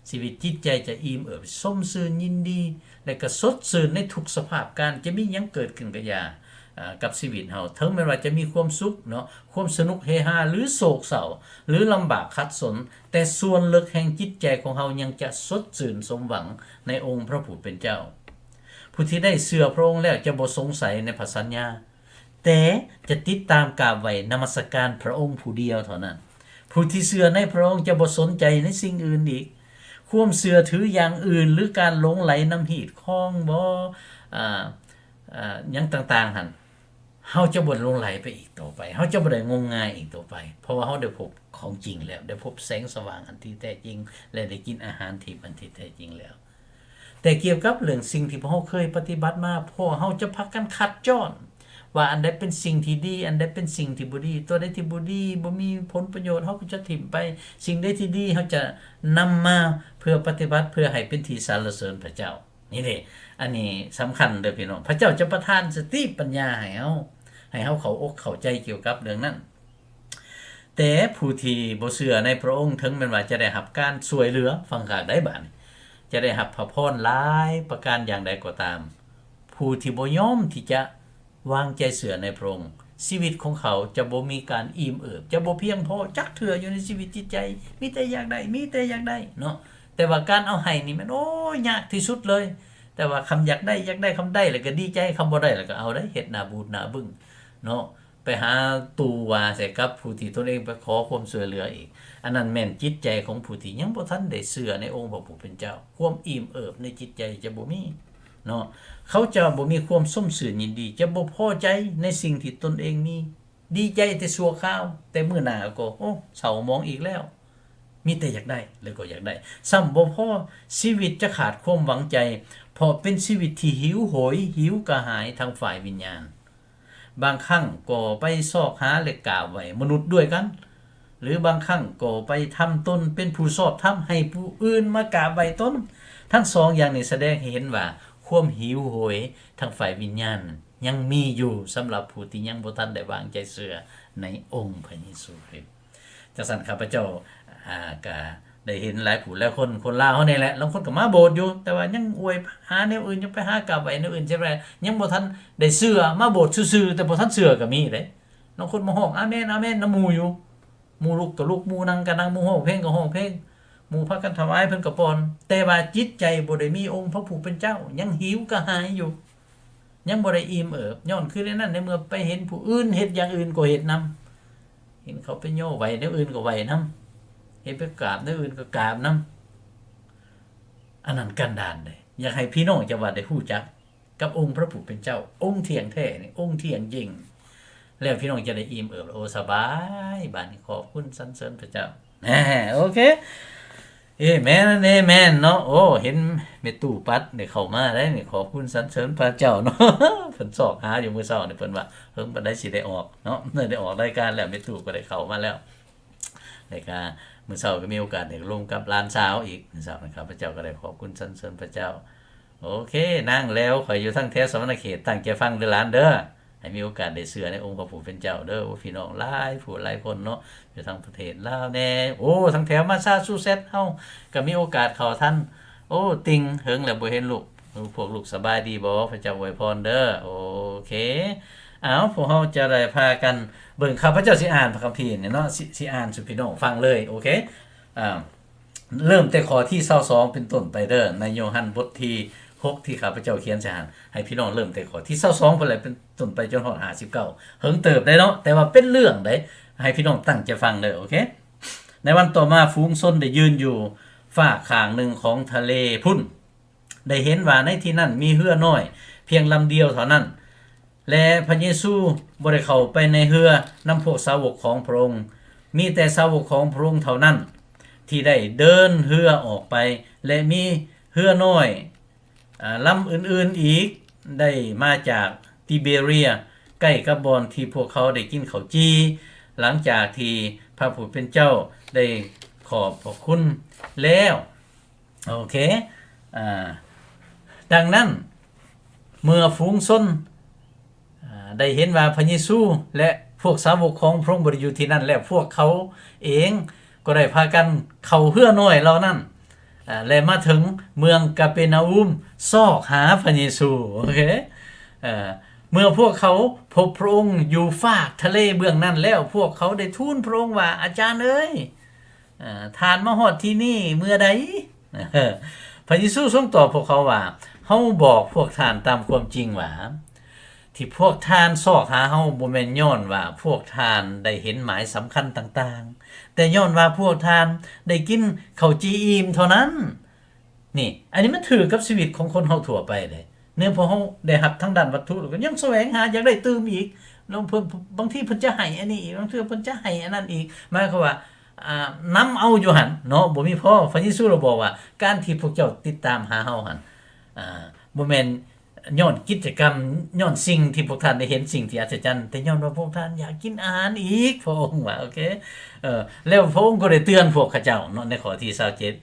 ຊີວິດຈິດໃຈຈະອີ່ມເອີບ, ຊົມຊື່ນຍິນດີ ແລະ ກໍສົດຊື່ນໃນທຸກສະພາບການ. ຈະມີຫຍັງເກີດຂຶ້ນກໍຢ່າ ອາ ກັບຊີວິດເຮົາ, ເຖິງແມ່ນວ່າຈະມີຄວາມສຸກເນາະ, ຄວາມສະໜຸກເຮຮາ ຫຼື ໂສກເສົ້າ ຫຼື ລຳບາກຂັດສົນ, ແຕ່ສ່ວນເລິກແຫ່ງຈິດໃຈຂອງເຮົາຍັງຈະສົດຊື່ນສົມຫວັງໃນອົງພະຜູ້ເປັນເຈົ້າ. ຜູ້ທີ່ໄດ້ເຊື່ອພະອົງແລ້ວຈະບໍ່ສົງໄສໃນພະສັນຍາ, ແຕ່ຈະຕິດຕາມກາບໄຫວ້ນະມັດສະການພະອົງຜູ້ດຽວເທົ່ານັ້ນ. ຜູ້ທີ່ເຊື່ອໃນພະອົງຈະບໍ່ສົນໃຈໃນສິ່ງອື່ນອີກ. ຄວາມເຊື່ອຖືຢ່າງອື່ນ ຫຼື ການຫຼົງໄຫຼນຳຮີດຄອງບໍ ອາ ອາ ຫຍັງຕ່າງໆຫັ້ນ, ເຮົາຈະບໍ່ຫຼົງໄຫຼໄປອີກຕໍ່ໄປ, ເຮົາຈະບໍ່ໄດ້ງົມງາຍອີກຕໍ່ໄປ, ເພາະວ່າເຮົາໄດ້ພົບຂອງຈິງແລ້ວ, ໄດ້ພົບແສງສະຫວ່າງອັນທີ່ແທ້ຈິງ ແລະ ໄດ້ກິນອາຫານທິບອັນທີ່ແທ້ຈິງແລ້ວ. ແຕ່ກ່ຽວກັບເລື່ອງສິ່ງທີ່ພວກເຮົາເຄີຍປະຕິບັດມາ, ພວກເຮົາຈະພາກັນຄັດຈ້ອນວ່າອັນໃດເປັນສິ່ງທີ່ດີ, ອັນໃດເປັນສິ່ງທີ່ບໍ່ດີ, ຕົວໃດທີ່ບໍ່ດີ, ບໍ່ມີຜົນປະໂຫຍດ, ເຮົາກໍຈະຖິ້ມໄປ, ສິ່ງໃດທີ່ດີ, ເຮົາຈະນຳມາເພື່ອປະຕິບັດ, ເພື່ອໃຫ້ເປັນທີ່ສັນລະເສີນພະເຈົ້າ. ນີ້ເດ້, ອັນນີ້ສຳຄັນເດີ້ພີ່ນ້ອງ. ພະເຈົ້າຈະປະທານສະຕິປັນຍາໃຫ້ເຮົາ, ໃຫ້ເຮົາເຂົ້າອົກເຂົ້າໃຈກ່ຽວກັບເລື່ອງນັ້ນ. ແຕ່ຜູ້ທີ່ບໍ່ເຊື່ອໃນພະອົງ, ເຖິງແມ່ນວ່າຈະໄດ້ຮັບການຊ່ວຍເຫຼືອ, ຟັງຄັກໄດ໋ບາດນີ້, ຈະໄດ້ຮັບພະພອນຫຼາຍປະການຢ່າງໃດກໍຕາມ, ຜູ້ທີ່ບໍ່ຍອມທີ່ຈະວາງໃຈເຊື່ອໃນພະອົງ, ຊີວິດຂອງເຂົາຈະບໍ່ມີການອີ່ມເອີບ, ຈະບໍ່ພຽງພໍຈັກເທື່ອຢູ່ໃນຊີວິດຈິດໃຈ, ມີແຕ່ຢາກໄດ້, ມີແຕ່ຢາກໄດ້ເນາະ. ແຕ່ວ່າການເອົາໃຫ້ນີ້ແມ່ນ ໂອ້ຍ ຍາກທີ່ສຸດເລີຍ. ແຕ່ວ່າຄຳຢາກໄດ້, ຢາກໄດ້, ຄຳໄດ້ແລ້ວກໍດີໃຈ, ຄຳບໍ່ໄດ້ແລ້ວກໍເອົາໄດ້, ເຮັດໜ້າບູດໜ້າບຶ້ງເນາະ. ໄປຫາຕູ່ວ່າໃສ່ກັບຜູ້ທີ່ຕົນເອງໄປຂໍຄວາມຊ່ວຍເຫຼືອອີກ. ອັນນັ້ນແມ່ນຈິດໃຈຂອງຜູ້ທີ່ຍັງບໍ່ທັນໄດ້ເຊື່ອໃນອົງພະຜູ້ເປັນເຈົ້າ. ຄວາມອີ່ມເອີບໃນຈິດໃຈຈະບໍ່ມີ ເນາະ, ເຂົາຈະບໍ່ມີຄວາມຊົມຊື່ນຍິນດີ, ຈະບໍ່ພໍໃຈໃນສິ່ງທີ່ຕົນເອງມີ, ດີໃຈແຕ່ຊົ່ວຄາວ, ແຕ່ມື້ໜ້າກໍ ໂອ້ ເສົ້າໝອງອີກແລ້ວ, ມີແຕ່ຢາກໄດ້ ແລ້ວກໍຢາກໄດ້. ຊ້ຳບໍ່ພໍ, ຊີວິດຈະຂາດຄວາມຫວັງໃຈ, ເພາະເປັນຊີວິດທີ່ຫິວໂຫຍ, ຫິວກະຫາຍທາງຝ່າຍວິນຍານ. ບາງຄັ້ງກໍໄປຊອກຫາ ແລະ ກາບໄຫວ້ມະນຸດດ້ວຍກັນ, ຫຼື ບາງຄັ້ງກໍໄປທຳຕົນເປັນຜູ້ຊອບທຳໃຫ້ຜູ້ອື່ນມາກາບໄຫວ້ຕົນ. ທັງສອງຢ່າງນີ້ສະແດງໃຫ້ເຫັນວ່າ ຄວາມຫິວໂຫຍທາງຝ່າຍວິນຍານຍັງມີຢູ່ ສຳລັບຜູ້ທີ່ຍັງບໍ່ທັນໄດ້ວາງໃຈເຊື່ອໃນອົງພະເຢຊູຄຣິດ. ຈັ່ງຊັ້ນ ຂ້າພະເຈົ້າ ອ່າ ກະໄດ້ເຫັນຫຼາຍຜູ້ຫຼາຍຄົນ, ຄົນລາວເຮົານີ້ແຫຼະ, ລາງຄົນກໍມາໂບດຢູ່ ແຕ່ວ່າຍັງອວຍຫາແນວອື່ນ, ຍັງໄປຫາກາບໄຫວ້ແນວອື່ນ, ຈັ່ງໃດ ຍັງບໍ່ທັນໄດ້ເຊື່ອ, ມາໂບດຊື່ໆ ແຕ່ບໍ່ທັນເຊື່ອກໍມີເດ້. ລາງຄົນມາຮ້ອງອາເມນ ອາເມນນຳໝູ່ຢູ່, ໝູ່ລຸກກໍລຸກ, ໝູ່ນັ່ງກໍນັ່ງ, ໝູ່ຮ້ອງເພງກໍຮ້ອງເພງ, ໝູ່ພາກັນຖວາຍເພິ່ນກໍປ້ອນ, ແຕ່ວ່າຈິດໃຈບໍ່ໄດ້ມີອົງພະຜູ້ເປັນເຈົ້າ, ຍັງຫິວກະຫາຍຢູ່. ຍັງບໍ່ໄດ້ອີ່ມເອີບ, ຍ້ອນຄືໃນນັ້ນ ໃນເມື່ອໄປເຫັນຜູ້ອື່ນເຮັດຢ່າງອື່ນກໍເຮັດນຳ, ເຫັນເຂົາໄປຍໍໄຫວ້ແນວອື່ນກໍໄຫວ້ນຳ, ເຫັນໄປກາບແນວອື່ນກໍກາບນຳ. ອັນນັ້ນກັນດານເດ້. ຢາກໃຫ້ພີ່ນ້ອງຈະວ່າໄດ້ຮູ້ຈັກກັບອົງພະຜູ້ເປັນເຈົ້າ, ອົງທ່ຽງແທ້ນີ້, ອົງທ່ຽງຈິງ, ແລ້ວພີ່ນ້ອງຈະໄດ້ອີ່ມເອີບ, ໂອ ສະບາຍ, ບາດນີ້ຂອບຄຸນສັນເສີນພະເຈົ້າ. ແນ່ ໂອເຄ ເອແມນ ເອແມນເນາະ. ໂອ້ ເຫັນແມ່ຕູ້ປັດໄດ້ເຂົ້າມາໄດ໋ນີ້, ຂອບຄຸນສັນເສີນພະເຈົ້າເນາະ. ເພິ່ນຊອກຫາຢູ່ມື້ເຊົ້ານີ້, ເພິ່ນວ່າເຫິງປານໃດຊິໄດ້ອອກເນາະ, ໄດ້ອອກລາຍການແລ້ວ, ແມ່ຕູ້ກໍໄດ້ເຂົ້າມາແລ້ວ. ແລ້ວກະມື້ເຊົ້າກໍມີໂອກາດໄດ້ລົມກັບຫຼານສາວອີກ, ມື້ເຊົ້ານັ້ນຂ້າພະເຈົ້າກໍໄດ້ຂອບຄຸນສັນເສີນພະເຈົ້າ. ໂອເຄ ນາງແຫຼວ, ຂ້ອຍຢູ່ທາງແຖວສະຫວັນນະເຂດ, ຕັ້ງໃຈຟັງເດີຫຼານເດີ. ໃຫ້ມີໂອກາດໄດ້ເຊື່ອໃນອົງພະຜູ້ເປັນເຈົ້າເດີ. ໂອ້ ພີ່ນ້ອງຫຼາຍຜູ້ຫຼາຍຄົນເນາະ, ຢູ່ທາງປະເທດລາວແດ່, ໂອ້ ທາງແຖວມາຊາຊູເຊັດເຮົາກໍມີໂອກາດເຂົ້າທັນ. ໂອ້ ຕິ່ງ ເຫິງແລ້ວບໍ່ເຫັນລູກ, ພວກລູກສະບາຍດີບໍ່? ພະເຈົ້າອວຍພອນເດີ. ໂອເຄ ເອົາ ພວກເຮົາຈະໄດ້ພາກັນເບິ່ງ, ຂ້າພະເຈົ້າຊິອ່ານພະຄຳພີນີ້ເນາະ, ຊິ ຊິອ່ານສູ່ພີ່ນ້ອງຟັງເລີຍ. ໂອເຄ ອ່າ ເລີ່ມແຕ່ຂໍ້ທີຊາວສອງເປັນຕົ້ນໄປເດີ, ໃນໂຍຮັນບົດທີຫົກ ທີ່ຂ້າພະເຈົ້າຂຽນໃສ່ຫັ້ນ, ໃຫ້ພີ່ນ້ອງເລີ່ມແຕ່ຂໍ້ທີຊາວສອງພຸ້ນແຫຼະ ເປັນຕົ້ນໄປຈົນຮອດຫ້າສິບເກົ້າ. ເຫິງເຕີບໄດ໋ເນາະ, ແຕ່ວ່າເປັນເລື່ອງໃດ໋, ໃຫ້ພີ່ນ້ອງຕັ້ງໃຈຟັງເດີ. ໂອເຄ ໃນວັນຕໍ່ມາ ຝູງຊົນໄດ້ຢືນຢູ່ຟາກຂ້າງໜຶ່ງຂອງທະເລພຸ້ນ, ໄດ້ເຫັນວ່າໃນທີ່ນັ້ນມີເຮືອນ້ອຍພຽງລຳດຽວເທົ່ານັ້ນ. ແລະ ພະເຢຊູບໍ່ໄດ້ເຂົ້າໄປໃນເຮືອນຳພວກສາວົກຂອງພະອົງ, ມີແຕ່ສາວົກຂອງພະອົງເທົ່ານັ້ນທີ່ໄດ້ເດີນເຮືອອອກໄປ, ແລະ ມີເຮືອນ້ອຍ ອາ ລຳອື່ນໆອີກໄດ້ມາຈາກຕິເບເຣຍ, ໃກ້ກັບບ່ອນທີ່ພວກເຂົາໄດ້ກິນເຂົ້າຈີ່, ຫຼັງຈາກທີ່ພະຜູ້ເປັນເຈົ້າໄດ້ຂອບພະຄຸນແລ້ວ. ໂອເຄ ອາ ດັ່ງນັ້ນ ເມື່ອຝູງຊົນ ອາ ໄດ້ເຫັນວ່າພະເຢຊູ ແລະ ພວກສາວົກຂອງພະອົງບໍ່ໄດ້ຢູ່ທີ່ນັ້ນແລ້ວ, ພວກເຂົາເອງກໍໄດ້ພາກັນເຂົ້າເຮືອນ້ອຍເຫຼົ່ານັ້ນ ອາ ແລະ ມາເຖິງເມືອງກາເປນາອຸມ ຊອກຫາພະເຢຊູ. ໂອເຄ ເມື່ອພວກເຂົາພົບພະອົງຢູ່ຟາກທະເລເບື້ອງນັ້ນແລ້ວ, ພວກເຂົາໄດ້ທູນພະອົງວ່າ, ອາຈານເອີຍ, ທ່ານມາຮອດທີ່ນີ້ເມື່ອໃດ? ພະເຢຊູຊົງຕອບພວກເຂົາວ່າ, ເຮົາບອກພວກທ່ານຕາມຄວາມຈິງວ່າ, ທີ່ພວກທ່ານຊອກຫາເຮົາບໍ່ແມ່ນຍ້ອນວ່າພວກທ່ານໄດ້ເຫັນໝາຍສຳຄັນຕ່າງໆ, ແຕ່ຍ້ອນວ່າພວກທ່ານໄດ້ກິນເຂົ້າຈີ່ອີ່ມເທົ່ານັ້ນ. ນີ້ ອັນນີ້ມັນຖືກກັບຊີວິດຂອງຄົນເຮົາທົ່ວໄປເດ້. ເນື່ອງພວກເຮົາໄດ້ຮັບທາງດ້ານວັດຖຸ ແລ້ວກໍຍັງສະແຫວງຫາຢາກໄດ້ຕື່ມອີກ. ແລ້ວເພິ່ນ ບາງທີເພິ່ນຈະໃຫ້ອັນນີ້ອີກ, ບາງເທື່ອເພິ່ນຈະໃຫ້ອັນນັ້ນອີກ. ໝາຍຄວາມວ່າ ອ່າ ນຳເອົາຢູ່ຫັ້ນເນາະ, ບໍ່ມີພໍ. ພະເຢຊູລະບອກວ່າ ການທີ່ພວກເຈົ້າຕິດຕາມຫາເຮົາຫັ້ນ ອ່າ ບໍ່ແມ່ນຍ້ອນກິດຈະກຳ, ຍ້ອນສິ່ງທີ່ພວກທ່ານໄດ້ເຫັນ, ສິ່ງທີ່ອັດສະຈັນ, ແຕ່ຍ້ອນວ່າພວກທ່ານຢາກກິນອາຫານອີກ, ພະອົງວ່າ. ໂອເຄ ເອີ ແລ້ວພະອົງກໍໄດ້ເຕືອນພວກເຂົາເຈົ້າເນາະ ໃນຂໍ້ທີຊາວເຈັດ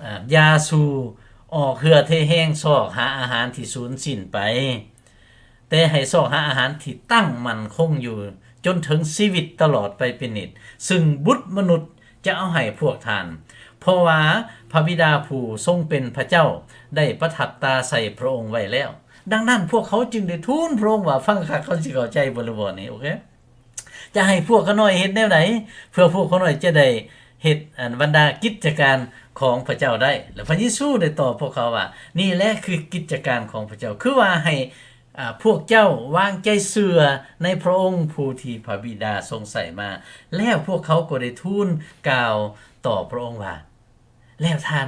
ອາ ຢ່າສູ່ອອກເຫື່ອເທແຮງຊອກຫາອາຫານທີ່ສູນສິ້ນໄປ, ແຕ່ໃຫ້ຊອກຫາອາຫານທີ່ຕັ້ງໝັ້ນຄົງຢູ່ຈົນເຖິງຊີວິດຕະຫຼອດໄປເປັນນິດ, ຊຶ່ງບຸດມະນຸດຈະເອົາໃຫ້ພວກທ່ານ, ເພາະວ່າພະບິດາຜູ້ຊົງເປັນພະເຈົ້າໄດ້ປະທັບຕາໃສ່ພະອົງໄວ້ແລ້ວ. ດັ່ງນັ້ນ ພວກເຂົາຈຶ່ງໄດ້ທູນພະອົງວ່າ, ຟັງຄັກ ເຂົາຊິເຂົ້າໃຈບໍ່ ຫຼືບໍ່ນີ້? ໂອເຄ ຈະໃຫ້ພວກຂ້ານ້ອຍເຮັດແນວໃດ ເພື່ອພວກຂ້ານ້ອຍຈະໄດ້ເຮັດ ອັນ ບັນດາກິດຈະການຂອງພະເຈົ້າໄດ້? ແລະ ພະເຢຊູໄດ້ຕອບພວກເຂົາວ່າ, ນີ້ແຫຼະຄືກິດຈະການຂອງພະເຈົ້າ, ຄືວ່າໃຫ້ ອາ ພວກເຈົ້າວາງໃຈເຊື່ອໃນພະອົງຜູ້ທີ່ພະບິດາຊົງໃຊ້ມາ. ແລ້ວພວກເຂົາກໍໄດ້ທູນກ່າວຕໍ່ພະອົງວ່າ, ແລ້ວທ່ານ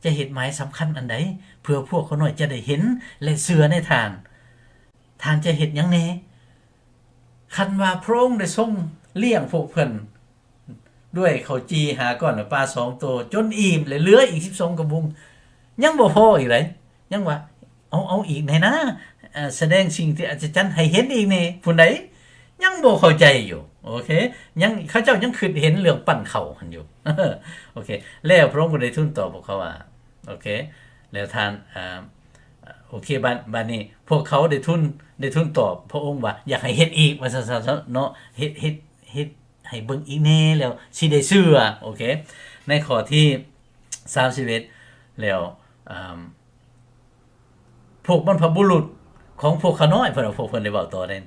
ຈະເຮັດໝາຍສຳຄັນອັນໃດ ເພື່ອພວກຂ້ານ້ອຍຈະໄດ້ເຫັນ ແລະ ເຊື່ອໃນທ່ານ? ທ່ານຈະເຮັດຫຍັງແດ່? ຄັນວ່າພະອົງໄດ້ຊົງລ້ຽງພວກເພິ່ນດ້ວຍເຂົ້າຈີ່ຫ້າກ້ອນ ແລະ ປາສອງໂຕຈົນອີ່ມ ແລະ ເຫຼືອອີກສິບສອງກະບຸງ ຍັງບໍ່ພໍອີກໃດ ຍັງວ່າ ເອົາ ເອົາອີກແດ່ນາ ເອີ ສະແດງສິ່ງທີ່ອັດສະຈັນໃຫ້ເຫັນອີກແດ່ ຜູ້ໃດຍັງບໍ່ເຂົ້າໃຈຢູ່. ໂອເຄ ຍັງ ເຂົາເຈົ້າຍັງຄິດເຫັນເລື່ອງປັ້ນເຂົ້າຫັ້ນຢູ່. ໂອເຄ ແລ້ວພະອົງກໍໄດ້ທູນຕອບພວກເຂົາວ່າ ໂອເຄ ແລ້ວທ່ານ ເອີ ໂອເຄ ບາດ ບາດນີ້ພວກເຂົາໄດ້ທູນ ໄດ້ທູນຕອບພະອົງວ່າ ຢາກໃຫ້ເຮັດອີກ ວ່າຊັ້ນຊະເນາະ ເຮັດ ເຮັດ ເຮັດໃຫ້ເບິ່ງອີກແດ່ ແລ້ວຊິໄດ້ເຊື່ອ. ໂອເຄ ໃນຂໍ້ທີສາມສິບເອັດ ແລ້ວ ອາ ພວກບັນພະບຸລຸດຂອງພວກຂ້ານ້ອຍ ເພິ່ນວ່າ ພວກເພິ່ນໄດ້ເວົ້າຕໍ່ເດ້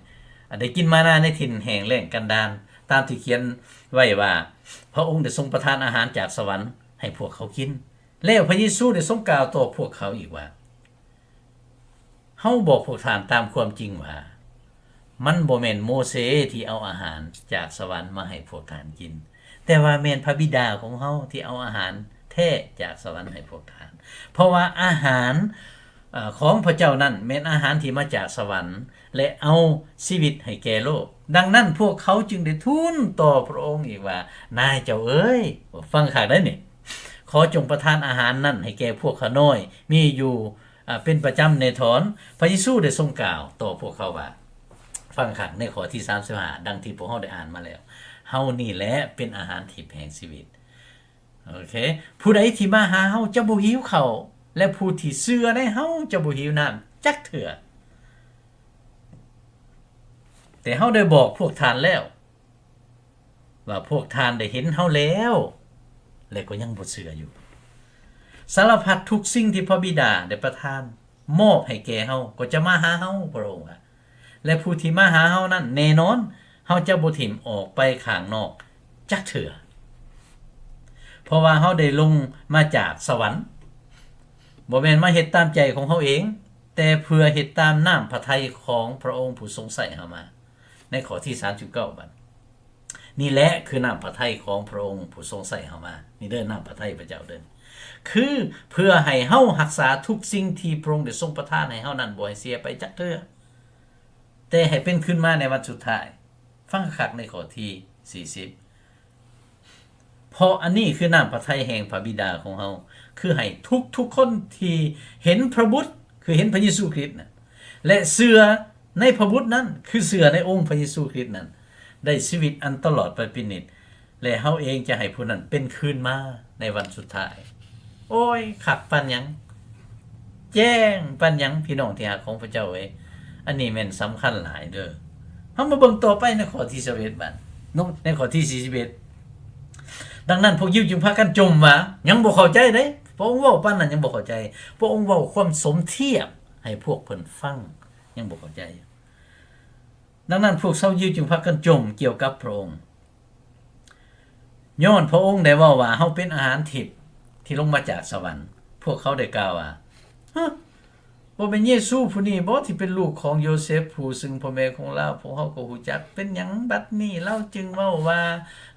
ໄດ້ກິນມານາໃນຖິ່ນແຫ້ງແລ້ງກັນດານ ຕາມທີ່ຂຽນໄວ້ວ່າ ພະອົງໄດ້ຊົງປະທານອາຫານຈາກສະຫວັນໃຫ້ພວກເຂົາກິນ. ແລ້ວພະເຢຊູໄດ້ຊົງກ່າວຕໍ່ພວກເຂົາອີກວ່າ ເຮົາບອກພວກທ່ານຕາມຄວາມຈິງວ່າ ມັນບໍ່ແມ່ນໂມເຊທີ່ເອົາອາຫານຈາກສະຫວັນມາໃຫ້ພວກທ່ານກິນ, ແຕ່ວ່າແມ່ນພະບິດາຂອງເຮົາທີ່ເອົາອາຫານແທ້ຈາກສະຫວັນໃຫ້ພວກທ່ານ. ເພາະວ່າອາຫານ ເອີ ຂອງພະເຈົ້ານັ້ນແມ່ນອາຫານທີ່ມາຈາກສະຫວັນ ແລະ ເອົາຊີວິດໃຫ້ແກ່ໂລກ. ດັ່ງນັ້ນພວກເຂົາຈຶ່ງໄດ້ທູນຕໍ່ພະອົງອີກວ່າ ນາຍເຈົ້າເອີຍ, ຟັງຄັກເດີ້ນີ້, ຂໍຈົ່ງປະທານອາຫານນັ້ນໃຫ້ແກ່ພວກຂ້ານ້ອຍມີຢູ່ ອາ ເປັນປະຈຳແນ່ທອນ. ພະເຢຊູໄດ້ຊົງກ່າວຕໍ່ພວກເຂົາວ່າ ຟັງຄັກໃນຂໍ້ທີສາມສິບຫ້າ ດັ່ງທີ່ພວກເຮົາໄດ້ອ່ານມາແລ້ວ, ເຮົານີ້ແຫຼະເປັນອາຫານທິບແຫ່ງຊີວິດ. ໂອເຄ ຜູ້ໃດທີ່ມາຫາເຮົາຈະບໍ່ຫິວເຂົ້າ ແລະ ຜູ້ທີ່ເຊື່ອໃນເຮົາຈະບໍ່ຫິວນ້ຳຈັກເທື່ອ. ແຕ່ເຮົາໄດ້ບອກພວກທ່ານແລ້ວ ວ່າພວກທ່ານໄດ້ເຫັນເຮົາແລ້ວ ແລະ ກໍຍັງບໍ່ເຊື່ອຢູ່. ສາລະພັດທຸກສິ່ງທີ່ພະບິດາໄດ້ປະທານມອບໃຫ້ແກ່ເຮົາ ກໍຈະມາຫາເຮົາ, ພະອົງວ່າ, ແລະ ຜູ້ທີ່ມາຫາເຮົານັ້ນ ແນ່ນອນເຮົາຈະບໍ່ຖິ້ມອອກໄປຂ້າງນອກຈັກເທື່ອ. ເພາະວ່າເຮົາໄດ້ລົງມາຈາກສະຫວັນ, ບໍ່ແມ່ນມາເຮັດຕາມໃຈຂອງເຮົາເອງ, ແຕ່ເພື່ອເຮັດຕາມນ້ຳພະໄທຂອງພະອົງຜູ້ຊົງໃຊ້ເຮົາມາ. ໃນຂໍ້ທີສາມສິບເກົ້າ ບັດ ນີ້ແຫຼະຄືນ້ຳພະໄທຂອງພະອົງຜູ້ຊົງໃຊ້ເຮົາມາ. ນີ້ເດີ້ ນ້ຳພະໄທພະເຈົ້າເດີ້ ຄືເພື່ອໃຫ້ເຮົາຮັກສາທຸກສິ່ງທີ່ພະອົງໄດ້ຊົງປະທານໃຫ້ເຮົານັ້ນ ບໍ່ໃຫ້ເສຍໄປຈັກເທື່ອ, ແຕ່ໃຫ້ເປັນຄືນມາໃນວັນສຸດທ້າຍ. ຟັງຄັກໃນຂໍ້ທີສີ່ສິບ ເພາະອັນນີ້ຄືນ້ຳພະໄທແຫ່ງພະບິດາຂອງເຮົາ, ຄືໃຫ້ທຸກໆຄົນທີ່ເຫັນພະບຸດ, ຄືເຫັນພະເຢຊູຄຣິດນະ ແລະ ເຊື່ອໃນພະບຸດນັ້ນ, ຄືເຊື່ອໃນອົງພະເຢຊູຄຣິດນັ້ນ, ໄດ້ຊີວິດອັນຕະຫຼອດໄປເປັນນິດ, ແລະ ເຮົາເອງຈະໃຫ້ຜູ້ນັ້ນເປັນຄືນມາໃນວັນສຸດທ້າຍ. ໂອ້ຍ ຄັກປານຫຍັງ! ແຈ້ງປານຫຍັງ ພີ່ນ້ອງທີ່ຮັກຂອງພະເຈົ້າເອີຍ, ອັນນີ້ແມ່ນສຳຄັນຫຼາຍເດີ້. ເຮົາມາເບິ່ງຕໍ່ໄປໃນຂໍ້ທີຊາວເອັດ ບາດເນາະ, ໃນຂໍ້ທີສີ່ສິບເອັດ ດັ່ງນັ້ນພວກຢິວຈຶ່ງພາກັນຈົ່ມວ່າ ຍັງບໍ່ເຂົ້າໃຈເດ້. ພະອົງເວົ້າປານນັ້ນຍັງບໍ່ເຂົ້າໃຈ. ພະອົງເວົ້າຄວາມສົມທຽບໃຫ້ພວກເພິ່ນຟັງ, ຍັງບໍ່ເຂົ້າໃຈ. ດັ່ງນັ້ນພວກຊາວຢິວຈຶ່ງພາກັນຈົ່ມກ່ຽວກັບພະອົງ. ຍ້ອນພະອົງໄດ້ເວົ້າວ່າ ເຮົາເປັນອາຫານທິບທີ່ລົງມາຈາກສະຫວັນ. ພວກເຂົາໄດ້ກ່າວວ່າ ຮະ ບໍ່ແມ່ນເຢຊູຜູ້ນີ້ບໍ ທີ່ເປັນລູກຂອງໂຢເຊັບ ຜູ້ຊຶ່ງພໍ່ແມ່ຂອງລາວພວກເຮົາກໍຮູ້ຈັກ? ເປັນຫຍັງບັດນີ້ລາວຈຶ່ງເວົ້າວ່າ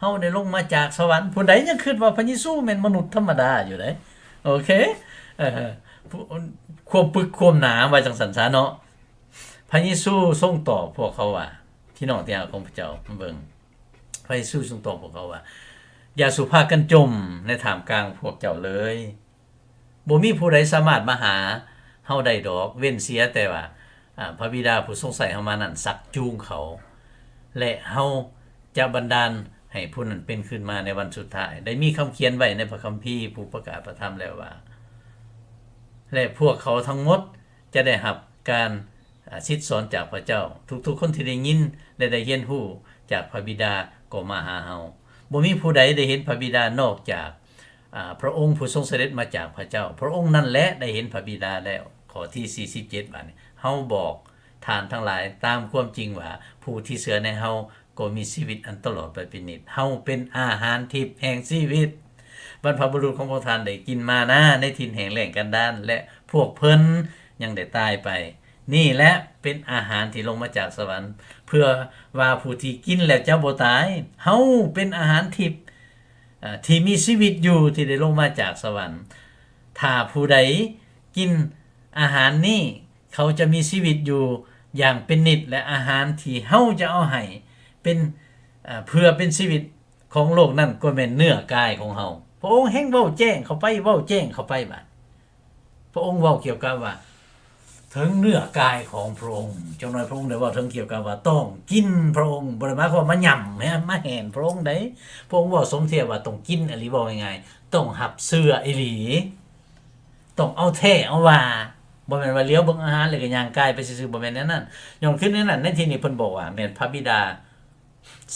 ເຮົາໄດ້ລົງມາຈາກສະຫວັນ? ຜູ້ໃດຍັງຄິດວ່າພະເຢຊູແມ່ນມະນຸດທຳມະດາຢູ່ເດ້. ໂອເຄ ເອີ ຄວາມປຶກຄວາມໜາ ວ່າຈັ່ງຊັ້ນຊະເນາະ. ພະເຢຊູຊົງຕອບພວກເຂົາວ່າ ພີ່ນ້ອງທີ່ຮັກຂອງພະເຈົ້າ ມາເບິ່ງ ພະເຢຊູຊົງຕອບພວກເຂົາວ່າ ຢ່າສູ່ພາກັນຈົ່ມໃນທ່າມກາງພວກເຈົ້າເລີຍ. ບໍ່ມີຜູ້ໃດສາມາດມາຫາເຮົາໄດ້ດອກ ເວັ້ນເສຍແຕ່ວ່າ ອາ ພະບິດາຜູ້ຊົງໃຊ້ເຮົາມານັ້ນຊັກຈູງເຂົາ ແລະ ເຮົາຈະບັນດານໃຫ້ຜູ້ນັ້ນເປັນຄືນມາໃນວັນສຸດທ້າຍ. ໄດ້ມີຄຳຂຽນໄວ້ໃນພະຄຳພີຜູ້ປະກາດພະທຳແລ້ວວ່າ ແລະ ພວກເຂົາທັງໝົດຈະໄດ້ຮັບການ ອາ ສິດສອນຈາກພະເຈົ້າ. ທຸກໆຄົນທີ່ໄດ້ຍິນ ແລະ ໄດ້ຮຽນຮູ້ຈາກພະບິດາກໍມາຫາເຮົາ. ບໍ່ມີຜູ້ໃດໄດ້ເຫັນພະບິດານອກຈາກ ອາ ພະອົງຜູ້ຊົງສະເດັດມາຈາກພະເຈົ້າ. ພະອົງນັ້ນແຫຼະໄດ້ເຫັນພະບິດາແລ້ວ. ຂໍ້ທີສີ່ສິບເຈັດ ບາດນີ້ ເຮົາບອກທ່ານທັງຫຼາຍຕາມຄວາມຈິງວ່າ ຜູ້ທີ່ເຊື່ອໃນເຮົາ ກໍມີຊີວິດອັນຕະຫຼອດໄປເປັນນິດ. ເຮົາເປັນອາຫານທິບແຫ່ງຊີວິດ. ບັນພະບຸລຸດຂອງພວກທ່ານໄດ້ກິນມານາໃນຖິ່ນແຫ້ງແລ້ງກັນດານ ແລະ ພວກເພິ່ນຍັງໄດ້ຕາຍໄປ. ນີ້ແຫຼະເປັນອາຫານທີ່ລົງມາຈາກສະຫວັນ ເພື່ອວ່າຜູ້ທີ່ກິນແລ້ວຈະບໍ່ຕາຍ. ເຮົາເປັນອາຫານທິບ ເອີ ທີ່ມີຊີວິດຢູ່ ທີ່ໄດ້ລົງມາຈາກສະຫວັນ. ຖ້າຜູ້ໃດກິນອາຫານນີ້ ເຂົາຈະມີຊີວິດຢູ່ຢ່າງເປັນນິດ ແລະ ອາຫານທີ່ເຮົາຈະເອົາໃຫ້ເປັນ ເອີ ເພື່ອເປັນຊີວິດຂອງໂລກນັ້ນ ກໍແມ່ນເນື້ອກາຍຂອງເຮົາ. ພະອົງແຮ່ງເວົ້າແຈ້ງເຂົ້າໄປ ເວົ້າແຈ້ງເຂົ້າໄປບາດ. ພະອົງເວົ້າກ່ຽວກັບວ່າ ເຖິງເນື້ອກາຍຂອງພະອົງ. ຈັກໜ່ອຍພະອົງໄດ້ເວົ້າເຖິງກ່ຽວກັບວ່າຕ້ອງກິນພະອົງ, ບໍ່ໄດ້ໝາຍຄວາມມາຫຍ້ຳ ມາແຫ່ນພະອົງໃດ. ພະອົງເວົ້າສົມທຽບວ່າຕ້ອງກິນອີ່ຫຼີ, ເວົ້າງ່າຍໆ ຕ້ອງຮັບເຊື່ອອີ່ຫຼີ, ຕ້ອງເອົາແທ້ເອົາວ່າ. ບໍ່ແມ່ນວ່າຫຼຽວເບິ່ງອາຫານແລ້ວກໍຍ່າງກາຍໄປຊື່ໆ, ບໍ່ແມ່ນແນວນັ້ນ. ຍ້ອນຄືໃນນັ້ນ ໃນທີ່ນີ້ເພິ່ນບອກວ່າແມ່ນພະບິດາ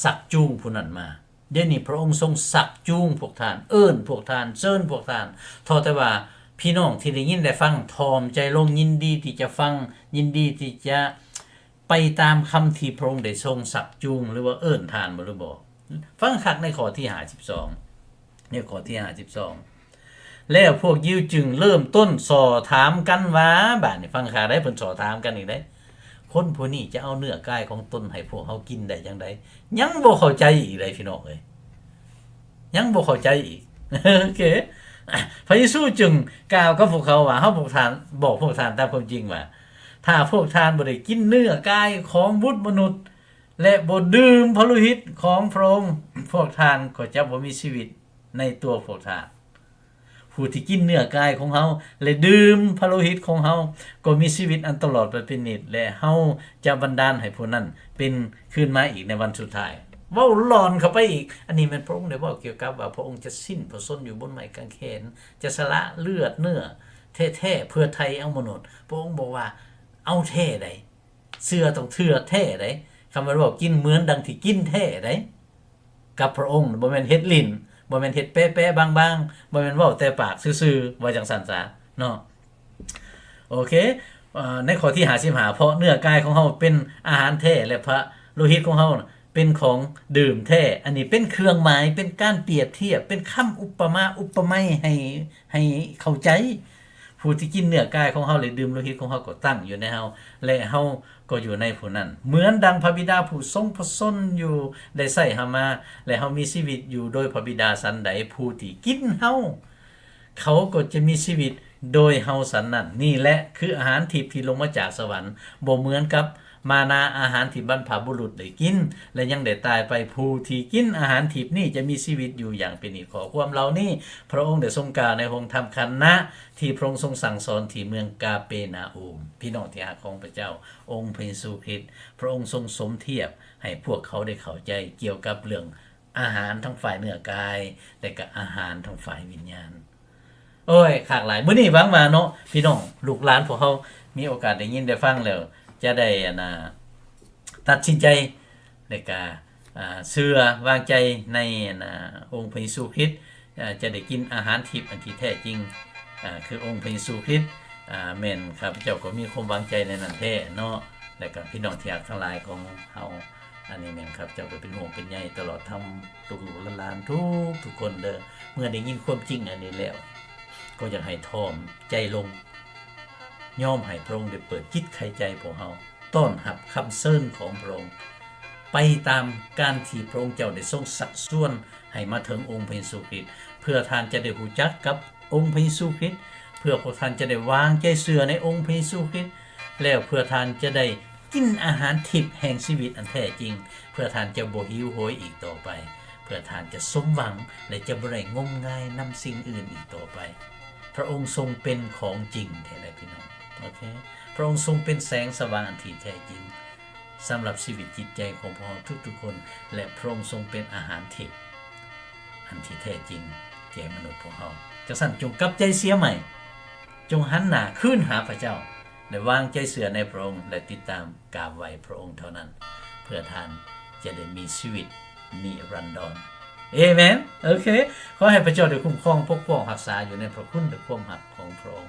ຊັກຈູງຜູ້ນັ້ນມາ. ດຽວນີ້ພະອົງຊົງຊັກຈູງພວກທ່ານ, ເອີ້ນພວກທ່ານ, ເຊີນພວກທ່ານ. ຂໍແຕ່ວ່າພີ່ນ້ອງທີ່ໄດ້ຍິນໄດ້ຟັງ ຖ່ອມໃຈລົງ, ຍິນດີທີ່ຈະຟັງ, ຍິນດີທີ່ຈະໄປຕາມຄຳທີ່ພະອົງໄດ້ຊົງຊັກຈູງ ຫຼືວ່າເອີ້ນທ່ານບໍ່ ຫຼືບໍ່? ຟັງຄັກໃນຂໍ້ທີຫ້າສິບສອງ, ໃນຂໍ້ທີຫ້າສິບສອງ. ແລ້ວພວກຢິວຈຶ່ງເລີ່ມຕົ້ນສໍ່ຖາມກັນວ່າ, ບາດນີ້ຟັງຄັກໄດ໋, ເພິ່ນສໍ່ຖາມກັນອີກໄດ໋. ຄົນຜູ້ນີ້ຈະເອົາເນື້ອກາຍຂອງຕົນໃຫ້ພວກເຮົາກິນໄດ້ຈັ່ງໃດ? ຍັງບໍ່ເຂົ້າໃຈອີກໃດ໋ພີ່ນ້ອງເອີຍ, ຍັງບໍ່ເຂົ້າໃຈອີກ. ໂອເຄ, ພະເຢຊູຈຶ່ງກ່າວກັບພວກເຂົາວ່າ, ເຮົາພວກທ່ານ, ບອກພວກທ່ານຕາມຄວາມຈິງວ່າ, ຖ້າພວກທ່ານບໍ່ໄດ້ກິນເນື້ອກາຍຂອງບຸດມະນຸດ ແລະ ບໍ່ດື່ມພະໂລຫິດຂອງພະອົງ, ພວກທ່ານກໍຈະບໍ່ມີຊີວິດໃນຕົວພວກທ່ານ. ຜູ້ທີ່ກິນເນື້ອກາຍຂອງເຮົາ ແລະ ດື່ມພະໂລຫິດຂອງເຮົາ ກໍມີຊີວິດອັນຕະຫຼອດໄປເປັນນິດ, ແລະ ເຮົາຈະບັນດານໃຫ້ຜູ້ນັ້ນເປັນຄືນມາອີກໃນວັນສຸດທ້າຍ. ເວົ້າຫຼອນເຂົ້າໄປອີກ, ອັນນີ້ແມ່ນພະອົງໄດ້ເວົ້າກ່ຽວກັບວ່າ ພະອົງຈະສິ້ນພະຊົນຢູ່ບົນໄມ້ກາງເຂນ, ຈະສະຫຼະເລືອດເນື້ອແທ້ໆ ເພື່ອໄຖ່ເອົາມະນຸດ. ພະອົງບອກວ່າ ເອົາແທ້ໃດ໋, ເຊື່ອຕ້ອງເຊື່ອແທ້ໃດ໋. ຄຳວ່າເວົ້າກິນ ເໝືອນດັ່ງທີ່ກິນແທ້ໃດ໋. ກັບພະອົງ, ບໍ່ແມ່ນເຮັດຫຼິ້ນ, ບໍ່ແມ່ນເຮັດແປະໆບາງໆ, ບໍ່ແມ່ນເວົ້າແຕ່ປາກຊື່ໆ, ວ່າຈັ່ງຊັ້ນຊະເນາະ. ໂອເຄ, ເອີ ໃນຂໍ້ທີຫ້າສິບຫ້າ ເພາະເນື້ອກາຍຂອງເຮົາເປັນອາຫານແທ້ ແລະ ພະໂລຫິດຂອງເຮົາເປັນຂອງດື່ມແທ້. ອັນນີ້ເປັນເຄື່ອງໝາຍ, ເປັນການປຽບທຽບ, ເປັນຄຳອຸປະມາອຸປະໄມໃຫ້ ໃຫ້ເຂົ້າໃຈ. ຜູ້ທີ່ກິນເນື້ອກາຍຂອງເຮົາ ແລະ ດື່ມໂລຫິດຂອງເຮົາ ກໍຕັ້ງຢູ່ໃນເຮົາ ແລະ ເຮົາກໍຢູ່ໃນຜູ້ນັ້ນ. ເໝືອນດັ່ງພະບິດາຜູ້ຊົງພະຊົນຢູ່ໄດ້ໃຊ້ເຮົາມາ ແລະ ເຮົາມີຊີວິດຢູ່ໂດຍພະບິດາສັນໃດ, ຜູ້ທີ່ກິນເຮົາ ເຂົາກໍຈະມີຊີວິດໂດຍເຮົາສັນນັ້ນ. ນີ້ແຫຼະຄືອາຫານທິບທີ່ລົງມາຈາກສະຫວັນ, ບໍ່ເໝືອນກັບ ມານາອາຫານທີ່ບັນພະບຸລຸດໄດ້ກິນ ແລະ ຍັງໄດ້ຕາຍໄປ. ຜູ້ທີ່ກິນອາຫານທິບນີ້ຈະມີຊີວິດຢູ່ຢ່າງເປັນນິດ. ຂໍ້ຄວາມເຫຼົ່ານີ້ ພະອົງໄດ້ຊົງກ່າວໃນໂຮງທຳຄະນະທີ່ພະອົງຊົງສັ່ງສອນທີ່ເມືອງກາເປນາອູມ. ພີ່ນ້ອງທີ່ຮັກຂອງພະເຈົ້າ, ອົງພະເຢຊູຄຣິດ ພະອົງຊົງສົມທຽບໃຫ້ພວກເຂົາໄດ້ເຂົ້າໃຈກ່ຽວກັບເລື່ອງ ອາຫານທາງຝ່າຍເນື້ອກາຍ ແລະ ກະອາຫານທາງຝ່າຍວິນຍານ. ໂອ້ຍ ຄັກຫຼາຍ. ມື້ນີ້ຫວັງວ່າເນາະ ພີ່ນ້ອງລູກຫຼານພວກເຮົາມີໂອກາດໄດ້ຍິນໄດ້ຟັງແລ້ວ ຈະໄດ້ ອັນນ່າ ຕັດສິນໃຈ ແລະ ກະ ອ່າ ເຊື່ອວາງໃຈໃນ ອັນນ່າ ອົງພະເຢຊູຄຣິດ ເອີ ຈະໄດ້ກິນອາຫານທິບອັນທີ່ແທ້ຈິງ ເອີ ຄືອົງພະເຢຊູຄຣິດ ເອີ ແມ່ນ ຂ້າພະເຈົ້າກໍມີຄວາມຫວັງໃຈໃນນັ້ນແທ້ເນາະ ແລະ ກໍພີ່ນ້ອງທີ່ຮັກທັງຫຼາຍຂອງເຮົາ ອັນນີ້ແມ່ນ ຂ້າພະເຈົ້າກໍເປັນຫ່ວງເປັນໃຍຕະຫຼອດທັງລູກໆຫຼານໆທຸກໆຄົນເດີ. ເມື່ອໄດ້ຍິນຄວາມຈິງອັນນີ້ແລ້ວ ກໍຢາກໃຫ້ຖ່ອມໃຈລົງ ຍອມໃຫ້ພະອົງໄດ້ເປີດຈິດໄຂໃຈພວກເຮົາ ຕ້ອນຮັບຄຳເຊີນຂອງພະອົງ ໄປຕາມການທີ່ພະອົງເຈົ້າໄດ້ຊົງຊັກຊວນໃຫ້ມາເຖິງອົງພະເຢຊູຄຣິດ ເພື່ອທ່ານຈະໄດ້ຮູ້ຈັກກັບອົງພະເຢຊູຄຣິດ ເພື່ອພວກທ່ານຈະໄດ້ວາງໃຈເຊື່ອໃນອົງພະເຢຊູຄຣິດ ແລ້ວເພື່ອທ່ານຈະໄດ້ກິນອາຫານທິບແຫ່ງຊີວິດອັນແທ້ຈິງ ເພື່ອທ່ານຈະບໍ່ຫິວໂຫຍອີກຕໍ່ໄປ ເພື່ອທ່ານຈະສົມຫວັງ ແລະ ຈະບໍ່ໄດ້ງົມງາຍນຳສິ່ງອື່ນອີກຕໍ່ໄປ. ພະອົງຊົງເປັນຂອງຈິງແທ້ໃດ໋ ພີ່ນ້ອງ. ໂອເຄ. ພະອົງຊົງເປັນແສງສະຫວ່າງອັນທີ່ແທ້ຈິງ ສຳລັບຊີວິດຈິດໃຈຂອງພວກເຮົາທຸກໆຄົນ ແລະ ພະອົງຊົງເປັນອາຫານທິບອັນທີ່ແທ້ຈິງແກ່ມະນຸດພວກເຮົາ. ຈັ່ງຊັ້ນ ຈົ່ງກັບໃຈເສຍໃໝ່, ຈົ່ງຫັນໜ້າຄືນຫາພະເຈົ້າ ແລະ ວາງໃຈເຊື່ອໃນພະອົງ ແລະ ຕິດຕາມກາບໄຫວ້ພະອົງເທົ່ານັ້ນ ເພື່ອທ່ານຈະໄດ້ມີຊີວິດນິລັນດອນ. ເອເມນ. ໂອເຄ. ຂໍໃຫ້ພະເຈົ້າໄດ້ຄຸ້ມຄອງປົກປ້ອງຮັກສາຢູ່ໃນພະຄຸນ ແລະ ຄວາມຮັກຂອງພະອົງ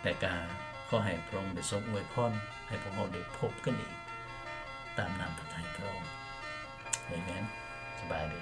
ແລະ ກະຂໍໃຫ້ພະອົງໄດ້ຊົງອວຍພອນ ໃຫ້ພວກເຮົາໄດ້ພົບກັນອີກ ຕາມນ້ຳພະໄທພະອົງ. ເອເມນ. ສະບາຍດີ.